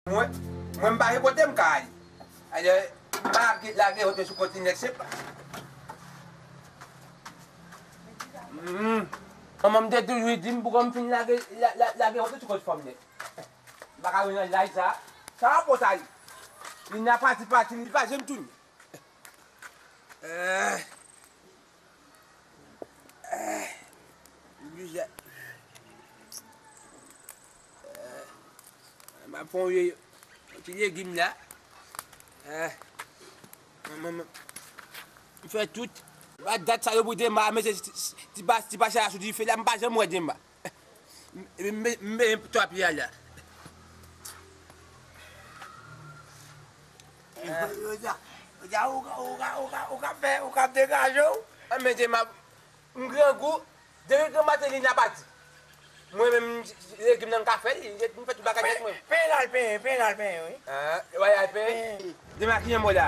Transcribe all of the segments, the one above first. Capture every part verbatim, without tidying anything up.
Mwen, mwen m pa gen kote m ka ale. Alè, m pa lage wote sou kontinè, se pa. Hmm. Manman m te toujou di m pou kon m fin lage, la, la, lage wote sou kont fanm nèt. M pa ka ret nan laj sa. Sa rapò sa ye? Li nan pati, pati, li pa janm tounen. Eh. Eh. Li bizè. Eh. M ap fè yon vye, yon ti legim la. Eh. M, m, m, m fè tout. Pa dat sa yo pou Dema, men se ti, ti, ti pa, ti pa chala sou dife la, m pa janm wè Dema. M, m, m, m, twa pye a la. Yo, yo, yo, ou ka, ou ka, ou ka, ou ka, ou ka fè, ou ka degaje w. Ah, men Dema, m grangou, depi granmaten li nan pati. Mwen menm, legim nan m ka fè li, m fè tout bagay nèt mwen. Penyen l al penyen, penyen l al penyen, wi. Ah, w al penyen? Dema ki yon mo la.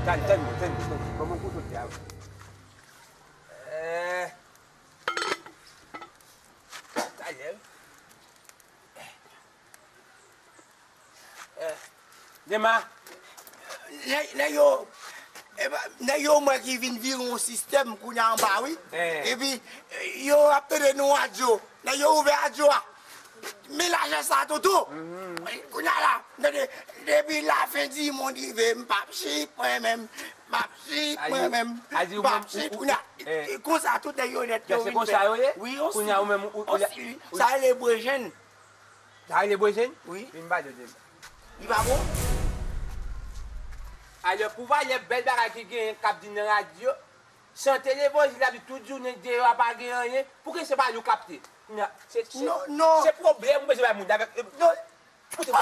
Tann, tann, tann, tann. Kòman w koute a? Eh. Talè. Eh, Dema. Nèg, nèg yo, e pa, nèg yo mwen ki vin vire yon sistèm kounye a anba, wi. Eh. Epi, yo ap tande nou radyo. Nèg yo ouvè radyo a. Men lajan sa, Toto. Mhm. Kounye a la, tande, depi lafen di mond rive, m p ap chip mwen menm. M ap chip mwen menm. M p ap chip kounye a. Eh. E konsa tout nèg yo nèt yo vin fè. Se konsa yo ye? Wi, osi. Kounye a ou menm, ou, ou, osi, wi. Sa rele bwè jenn. Sa rele bwè jenn? Wi. Vin ba yo de. Li pa bon? Alò, pou valè bèl bagay ki genyen k ap di nan radyo, chante levanjil la, di tout jounen deyò a pa gen anyen, pouki se pa nou k ap te? Non, non. Se pwoblèm ou bezwen bay moun avèk. Non. Moute, moute,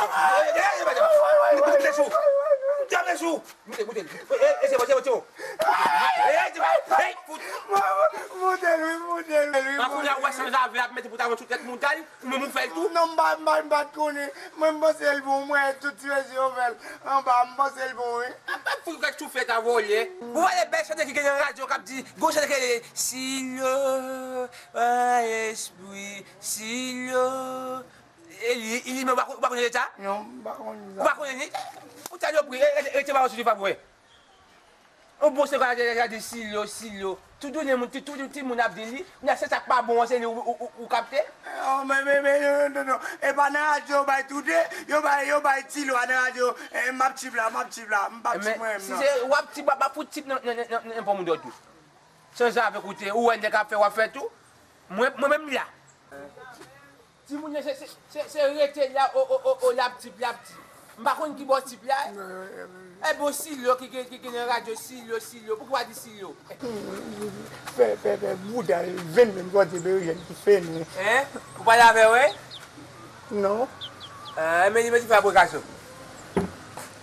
moute, moute sou. Moute, moute sou. Moute, moute. E, e, se bon, se bon, se bon. E, e, se bon. Hey, fout. Moute l, wi, moute l, wi. An kounye a, ou wè sanzave ap mete pantalon sou tèt moun, ou menm ou fè l tou? Non, m pa, m pa, m pa t konnen. Mwen, m panse l bon, mwen, tout ti mesye yo fè l anba, m panse l bon, wi. Apa fout gad souflèt a vòlè. Ou wè le bèl chante ki gen nan radyo k ap di, gon chante ki rele Silo, a espri, Silo. E li, li menm, ou pa, ou pa konnen de sa? Non, m pa konnen sa. Ou pa konnen li? Ou salopri, e, e, rete ba sou li pa vre. Yon bon se gade, gade, Silo, Silo. Tout jounen moun, tout, tout timoun ap di li, men se sa k pa bon an, se li ou, ou, ou, ou kapte? Oh, men, men, men, non, non, non, non. E pa nan radyo yo bay toude, yo bay, yo bay Tilo a nan radyo. Eh, m ap chip la, m ap chip la, m p ap chip mwen menm, non. Si se w ap chip, w ap, w ap fout chip nan, nan, nan, nan, nan pòm dòt ou. Sanzave koute, ou wè nèg ap fè, w ap fè tou. Mwen, mwen menm la. Timoun yo, se, se, se, se rete la, o, o, o, o, l ap chip, l ap chip. M pa konn ki bò chip la. E bon, Silo ki, ki, ki, ki nan radyo, Silo, Silo. Poukisa w pa di Silo? Fè, fè, fè bouda, venn menm sòti berejèn ki fè nou. Hein? Ou pale avè w, wi? Non. Ah, men li, men li fè aplikasyon.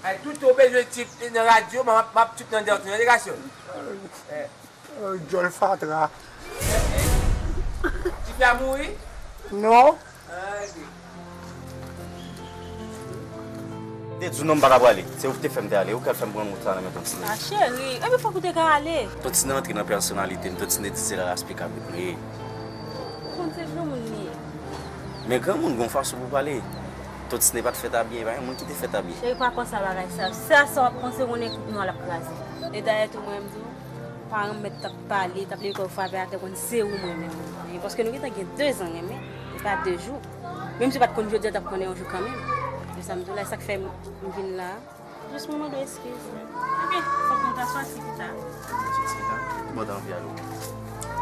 Ay, tout ou bezwen chip nan radyo, m ap, m ap chip nan dèyè w, nan delegasyon. Eh. Euh, djòl fatra. Tifi a mouri? Non. Ah, ok. Te di w non, m pa ka prale. Se ou ki te fè m te ale. Ou k al fè m pran wout sa nan men Ton Tine. Ah, cheri, epi fòk ou te ka ale. Ton Tine antre nan pèsonalite m. Ton Tine di se la l esplikab li pou l ye. Ou konn se granmoun li ye. Men granmoun gon fason pou pale. Ton Tine pa t fèt abye, pa gen moun ki te fèt abye. Cheri, pa konsa bagay sa. Sa, sa w ap panse konnen koup nwa l ap kraze. E dayè tou mwen menm tou, paran m mèt t ap pale, t ap leve kò yo frape atè konn se ou mwen menm. E paske nou gentan gen de zan renmen, e pa de jou. Menm si w pa t konn jodi a, w t ap konnen yon jou kanmenm. E sa m di w la, e sa k fè m, m vin la. Jis mwen mande w eskiz. Ebyen, fòk nou ta sòti pita. Sòti pita? Kòman w ta anvi ale w?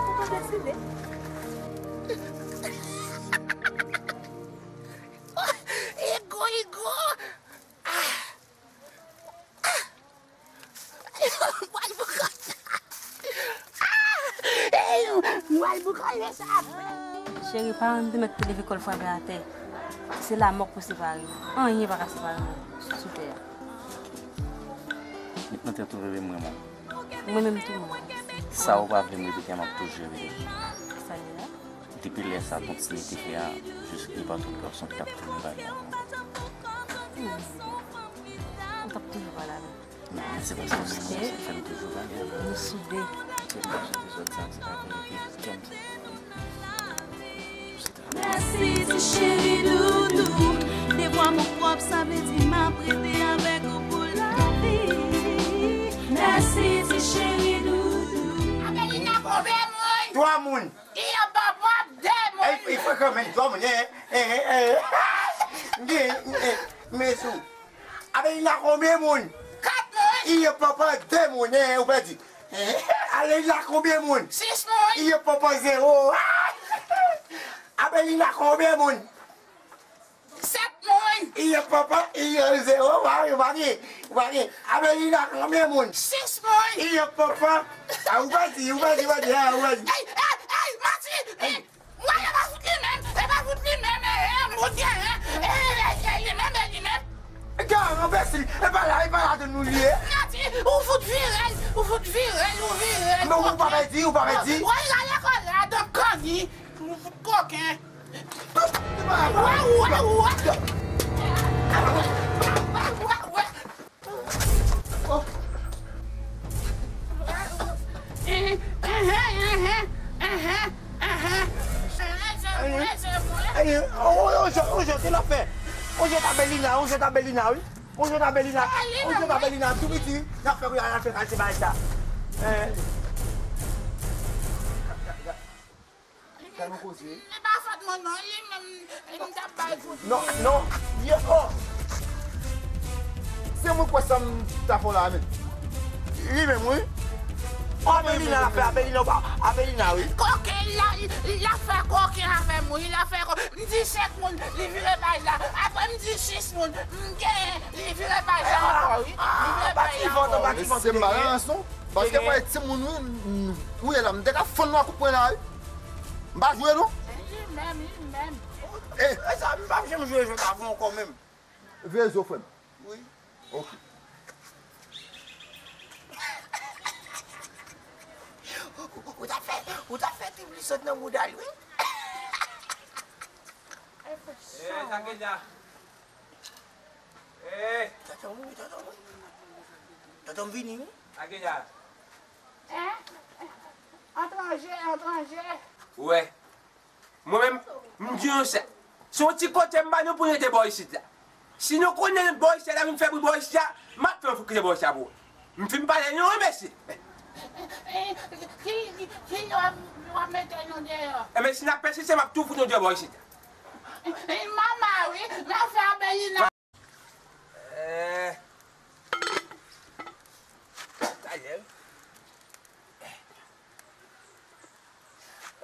Ou pa deside. Igo, Igo! Ah! Ah! Mwen al boukan sa. Ah! Ey, mwen al boukan sa apre. Cheri, paran m te mèt te leve kò l frape atè. Se lanmò k pou separe nou. Anyen pa ka separe nou sou tè a. Met nan tèt ou, bebe, m renmen w. Mwen menm tou, mwen. Sa ou pa vle m repete a, m ap toujou repete. Sa ye la? Depi lè sa, Ton Tine te fè a, jis li pa t yon gason ki t ap tounen bagay. Hmm. Ou t ap toujou pale avè m. Non, men se paske ou se konsa k fè m toujou pale avè w. Nou soude. Se konsa te sòt sa, se pa konn epi kè m se. Mèsi ti cheri doudou, de vwa mon Sa vle di m ap rete avèk ou pou lavi. Mèsi ti cheri doudou. Abelina konbyen moun? Twa moun. Iye papa de moun. Ey, ey, frekan menm, twa moun, eh, eh, eh, eh. Gen, eh, men sou. Abelina konbyen moun? Kat moun. Iye papa de moun, eh, ou pèdi. Eh, Abelina konbyen moun? Sis moun. Iye papa zewo. Abelina konbyen moun? Sèt moun. Iye papa, iye zewo, ou pa gen, ou pa gen, ou pa gen. Abelina konbyen moun? Sis moun. Iye papa. A, ou pa di, ou pa di, ou pa di, a, ou pa di. Ey, ey, ey, manti. Ey, mwen, e pa fout li menm, e pa fout li menm, e, e, m fout gen, e, e, e, e, li menm, e li menm. Gade, enbesil, e pa la, e pa la de nou li ye. Manti, ou fout vire l, ou fout vire l, ou vire l. Men ou pa pèdi, ou pa pèdi. Wè, l al lekòl la, dan kanni, ou fout koken. Onjòt, onjòt, onjòt, Abelina, onjòt, Abelina, wi. Onjòt, Abelina, onjòt, Abelina, tou piti. N ap fè kounya, n ap fè kalite bagay sa. Tèlman koze. E pa fòt mwen non, li menm, li t ap bay kout. Non, non, yo, oh. Se mwen kwè sa m ta fè w la, men. Li menm, wi. Oh, Abelina, l ap fè Abelina, ou pa, Abelina, wi. Koken, la, l ap fè koken avè m, wi, l ap fè ko-, m di senk moun, li vire paj la. Apre m di sis moun, m genyen, li vire paj la ankò, wi. Li vire paj la ankò, wi. Se malans, non? Paske mwen timoun, wi, m, wi, la, m te ka fann nou a kout pwen la, wi. M pa jwe, non. Li menm, li menm. Eh. E sa, m p ap janm jwe jwèt avè w ankò menm. Veye zo, frè m. Wi. Ok. Ou, ou, ou ta fè, ou ta fè Tiblis sot nan mouda l, wi. Eh, sa gen la. Ey! Tonton m wi, tonton m wi. Tonton m vini wi. Sa gen la. Hein? Etranje, etranje. Ou wè. Mwen menm, m di nou sa. Se yon ti kote m ba nou pou n rete bò isit la. Si nou konnen bò isit la, vin fè bri bò isit la, m ap fè yon fout kite bò isit la pou ou. M fin pale nou wi, mesye. Ki, ki, ki lè w ap, w ap mete nou deyò? Enben, si n ap pèsiste, m ap tou fout nou deyò bò isit la. Mama wi, m ap fè Abelina. Eh. Talè.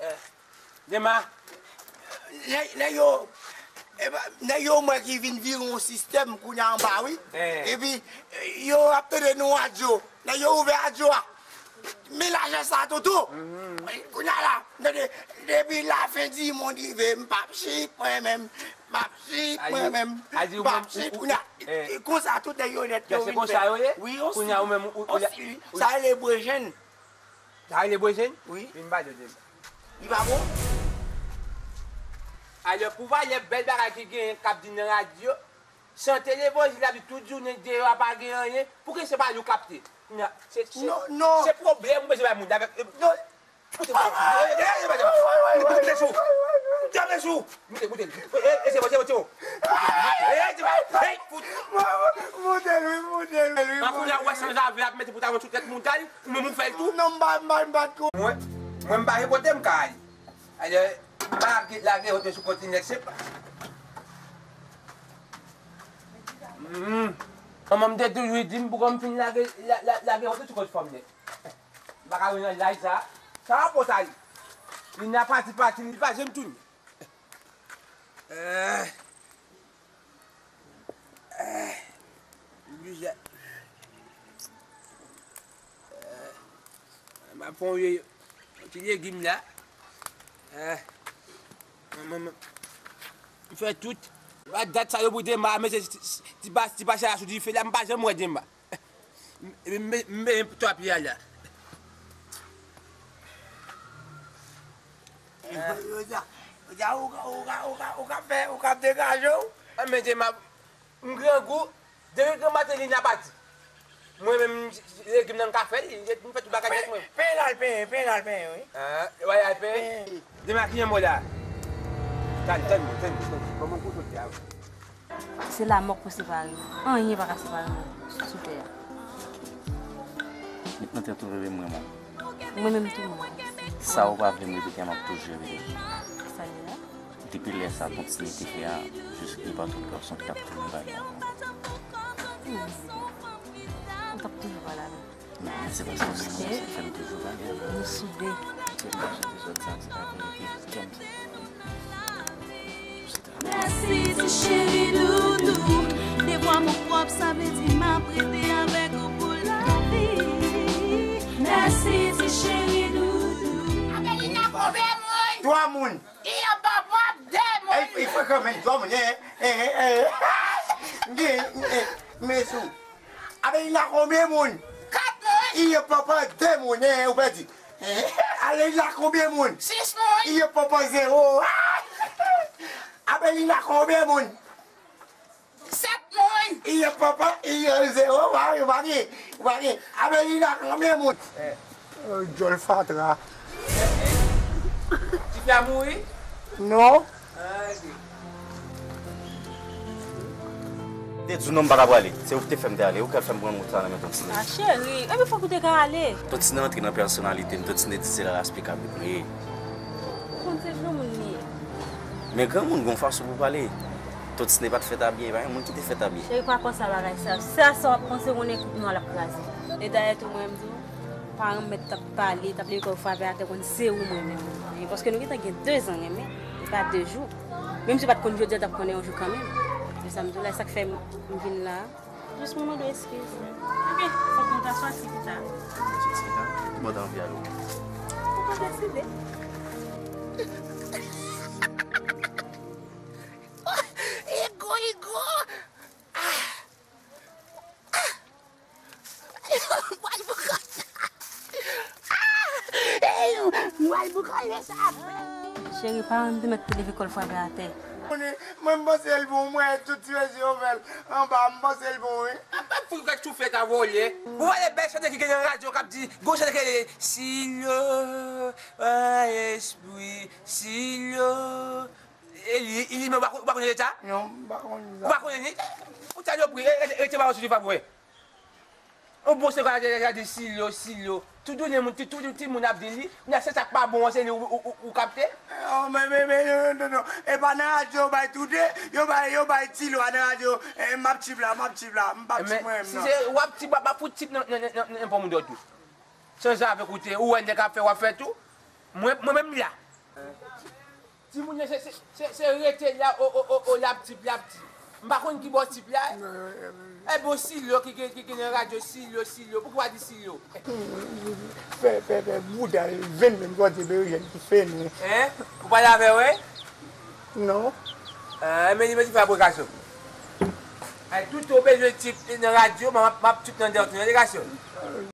Eh. Dema. Nèg, nèg yo, e pa, nèg yo mwen ki vin vire yon sistèm kounye a anba, wi. Eh. Epi, yo ap tande nou radyo. Nèg yo ouvè radyo a. Men lajan sa, tonton. Mhm. Kounye a la, tande, depi lafen di mond rive, m p ap chit mwen menm. M ap chit mwen menm. M p ap chit kounye a. Eh. E konsa tout nèg yo nèt yo vin fè. Se konsa yo ye? Wi, osi. Kounye a ou menm, ou, ou, osi. Sa rele brejèn. Sa rele brejèn? Wi. Vin ba yo de. Li pa bon? Alò, pou valè bèl bagay ki genyen k ap di nan radyo, chante levanjil la, di tout jounen deyò a pa gen anyen, pouki se pa li w kapte? Kounye a, se, se, non, non. Se pwoblèm ou bezwen bay moun avèk, non. Moute, moute, moute, moute sou. Moute, moute sou. Moute, moute. E, e, se bon, se bon, se bon. E, se bon. Hey, fout. Moute, wi, moute, wi. An kounye a, ou wè sanzave ap mete pantalon sou tèt moun, tal, ou menm ou fè l tou. Non, m pa, m pa, m pa t ko- Mwen, mwen, m pa gen kote m ka ale. Alò, m pa ap lage wote sou kont li nèk se pa. Hmm. Manman m te toujou di m pou kòm fin lage, la, la, lage wote sou kont fanm nèk. M pa ka ret nan laj sa. Sa rapò sa ye? Li nan pati pati, li pa janm tounen. Eh. Eh. Li bizè. Eh. M ap fè yon vye, yon ti legim la. Eh. M, m, m, m fè tout. Pa dat sa yo pou Dema, men se ti, ti, ti pa, ti pa chala sou dife la, m pa janm wè Dema. M, m, m, m, twa pye a la. Ou ka, ou ka, ou ka, ou ka, ou ka fè, ou ka degaje w. A, men Dema, m grangou, depi granmaten li nan pati. Mwen menm, legim nan m ka fè li, m fè tout bagay nèt mwen. Penyen l al penyen, penyen l al penyen, wi. Ah, w al penyen. Dema ki yon mo la. Tann, tann, tann, tann. Kòman kote w te a? Se lanmò k pou separe nou. Anyen pa ka separe nou sou tè a. Met nan tèt ou, bebe, m renmen w. Mwen menm tou, mwen. Sa ou pa vle m repete a, m ap toujou repete. Sa ye la? Depi lè sa, Ton Tine te fè a, jis gen pa tout gason ki t ap toujou pale avè w. Hmm. Ou t ap toujou pale avè m. Non, se pa sa, se sa k fè m toujou pale avè w. Nou soude. Se m pa sou te sòt sa, se pa verite. Kèm sa. Mèsi ti cheri doudou. Devwa m pwòp, sa vle di m ap rete avèk ou pou lavi. Mèsi ti cheri doudou. Abelina, konbyen moun? Twa moun. Iyo papa, de moun. Ey, ey, frekan, men, twa moun, eh, eh, eh, eh. Gen, eh, men sou. Abelina, konbyen moun? Kat moun. Iyo papa, de moun, eh, ou pèdi. Eh, Abelina, konbyen moun? Sis moun. Iyo papa, zewo. Abelina, konbyen moun? Sèt moun. Iyo papa, iyo zewo, ou pa gen, ou pa gen, ou pa gen. Abelina, konbyen moun? Eh, djòl fatra. Tifi a mouri? Non. Ah, ok. Te di w non, m pa ta prale. Se ou ki te fè m te ale. Ou k al fè m pran wout sa nan men Ton Tine. Ah, cheri, epi fòk ou te ka ale. Ton Tine antre nan pèsonalite m. Ton Tine di se la raspikab li ye. Ou konn se granmoun li ye. Men granmoun gon fason pou pale. Ton Tine pa t fèt abye, pa gen moun ki te fèt abye. Cheri, pa panse a bagay sa. Sa, sa w ap panse, konnen koup nou an l ap kraze. E dayè tou, mwen, m di w, pa renmen t ap pale, t ap leve kò l frape atè, konn se ou mwen menm. Paske nou gentan gen de zan renmen, e pa de jou. Menm si w pa t konn jodi a, w t ap konnen yon jou kanmenm. Se sa m di w la, e sa k fè m, m vin la. Jis mwen mande w eskiz. Ebyen, fòk nou ta sòti pita. Sòti pita? Ou pa ta anvi ale w menm? Ou pa deside. Igo, Igo! Ah! Ah! Mwen al pou kòl. Ah! Ey, mwen al pou kòl sa. Cheri, pa renmen te mèt te leve kò l frape atè. Mwen, mwen, m panse l bon, mwen, tout ti mesye yo fè l anba, m panse l bon, wi. Apa pou gad choufè ta vòlè. Ou wè bèl chante ki gen nan radyo k ap di, gon chante ki rele Silyo, ah, espri, Silyo. E li, li menm, ou pa konn, ou pa konn chante sa? Non, m pa konn sa. Ou pa konn li? Ou ta yo pri, e, e, e, te ba yo sou li pa pou wè. Ou bon se kwa, gade, gade, Silyo, Silyo. Tout jounen moun, tout, tout timoun ap di li. Nan se sa k pa bon an, se li ou, ou, ou, ou kapte? Oh, men, men, men, non, non, non, non. E pa nan radyo yo bay toude, yo bay, yo bay Tilo a nan radyo. Eh, m ap tip la, m ap tip la, m p ap tip mwen menm, non. Si se w ap tip, w ap fout tip nan, nan, nan, nan, nan pòm dòt ou. San zave koute, ou wè nèg ap fè, w ap fè tou. Mwen, mwen menm la. Timoun yo se, se, se, se rete la, o, o, o, o, l ap tip, l ap tip. M pa konn ki bò tip la. E bon, Silyo ki, ki, ki, ki nan radyo, Silyo, Silyo. Poukisa w pa di Silyo? Fè, fè, fè bouda l vin menm kote Berjèn ki fè nou. Hein? Ou pale avè l, wi? Non. Ah, men li, men li fè apre gason. Ay, tout ou bezwen tip nan radyo, m ap, m ap tip nan dèyè w, tande gason.